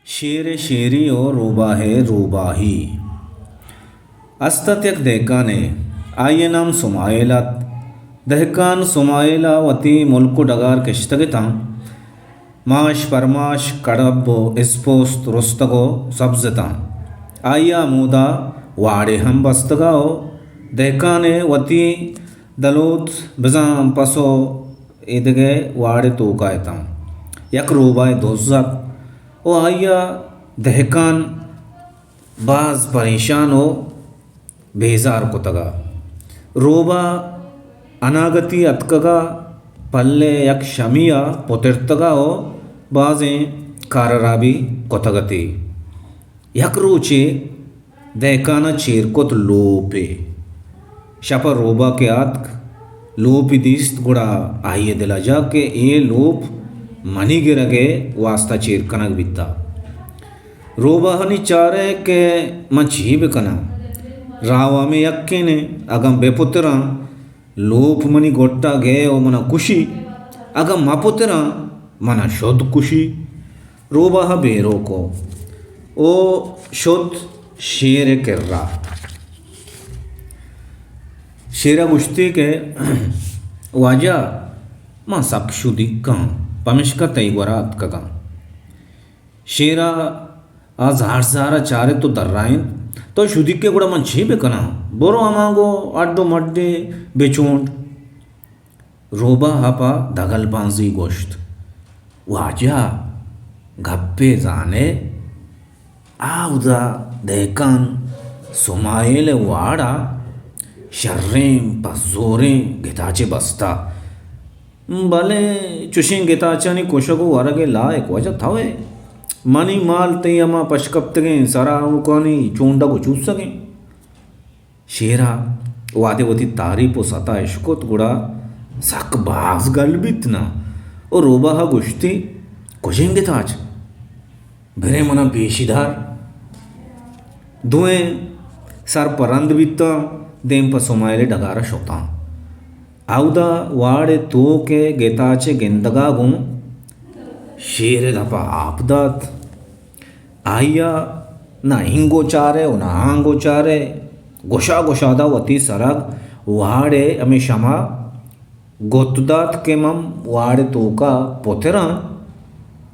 شیر ءِ شیری ءُ روباہ ءِ روباہی۔ است اَت یک دہکانے، آئی ءِ نام سمائیل اَت۔ دہکان سمائیل ءَ وتی ملک ءُ ڈگار کشتگ اِتاں۔ ماش پرماش، کڑب ءُ اسپوست رستگ ءُ سبز اِتاں۔ آئی ءَ ہمودا واڑے ہم بستگ ءُ دہکان ءِ وتی دلوت بزاں پس ءُ ایدگہ واڑ ءِ توکا اِتاں۔ یک روباہے دز اَت ءُ آئی ءَ دہکان باز پریشان ءُ بیزار کتگ اَت۔ روباہ اناگتی اتکگ اَت، پل ءِ یک شمی ءَ پترتگ اَت ءُ بازیں کارہرابی کتگ اَتی۔ یک روچے دہکان ءَ چیر کت لوپے۔ شپ ءَ روباہ کہ آتک، لوپے دیست، گڑا آئی ءِ دل ءَ جت کہ اے لوپ منی گرگ ءِ واستا چیر کنگ بیتگ۔ روباہ ءَ نی چارت کہ من چی بکناں؟ راہ ءُ ہمے یکین اِنت، اگاں بہ پتراں، لوپ منی گٹ ءَ گیت ءُ من ءَ کشیت، اگاں مہ پتراں، من ءَ شد کشیت۔ روباہ بیرو کت ءُ شت شیر ءِ کرا۔ شیر ءَ گوشتی کہ واجہ، من سک شدیک آں، پمشکا تئی گورا اتکگ آں۔ شیر ءَ آ زہر زہر ءَ چارت ءُ درائینت، تو شدیک ئے گڑا من چے بکناں؟ برو ہمانگو اڈ ءُ مڈے بچونڈ۔ روباہ ءَ پہ دگل بانزی گوشت، واجہ، گپے زان ئے؟ آ اودا دہکان سمائیل ءِ واڑ ءَ شریں پزوریں گتاچے بستہ۔ بلے چشیں گتاچانی کشگ ءُ ورگ ءِ لائق واجہ تو ئے۔ منی مال تئی ہما پشکپتگیں سرا آؤکانی چونڈگ ءُ چوسگ اِنت۔ شیر ءَ وہدے وتی تعریف ءُ ستا اشکت گڑا سک باز گل بیت نا۔ ءُ روباہ ءَ گوشتی، کجیں گتاچ؟ برے من ءَ پیشی دار۔ دوئیں سر پہ رند بیتاں، دیم پہ سمائیل ءِ ڈگار ءَ شتاں۔ اودا واڑ ءِ توک ءِ گتاچ ءِ گندگ ءَ گوں شیر ءِ دپ ءَ آپ دات۔ آئی ءَ نہ اینگو چارے ءُ نہ آنگو چارے، گشا گشادا وتی سرگ واڑ ءِ ہمے شما گت دات کہ من واڑ ءِ توکا پتراں،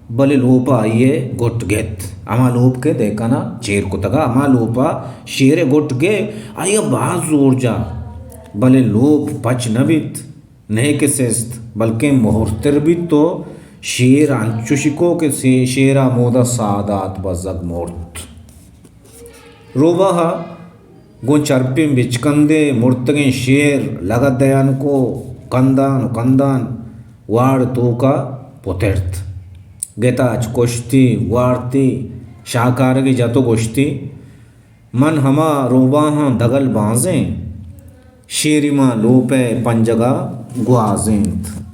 بلے لوپ ءَ آئی ءِ گٹ گیت۔ ہما لوپ کہ دہکان ءَ چیر کتگ ءَ، ہما لوپ ءَ شیر ءِ گٹ گیت۔ آئی ءَ باز زور جا، بلے لوپ پچ نہ بیت، نئیکہ سست، بلکیں مہرتر بیت ءُ شیر انچوشی کت کہ سے-، شیر ءَ ہمودا ساہ دات، بزگ مرت۔ روباہ ءَ گوں چرپیں بچکندے مرتگیں شیر لگت دیان کت، کندان ءُ کندان واڑ ءِ توکا پترت۔ گتاچ کشتی، وارتی، شاکارگے جت ءُ گوشتی، من ہما روباہاں دگل بانزیں، شیری ماں لوپ ءِ پنجگ ءَ گوازینت۔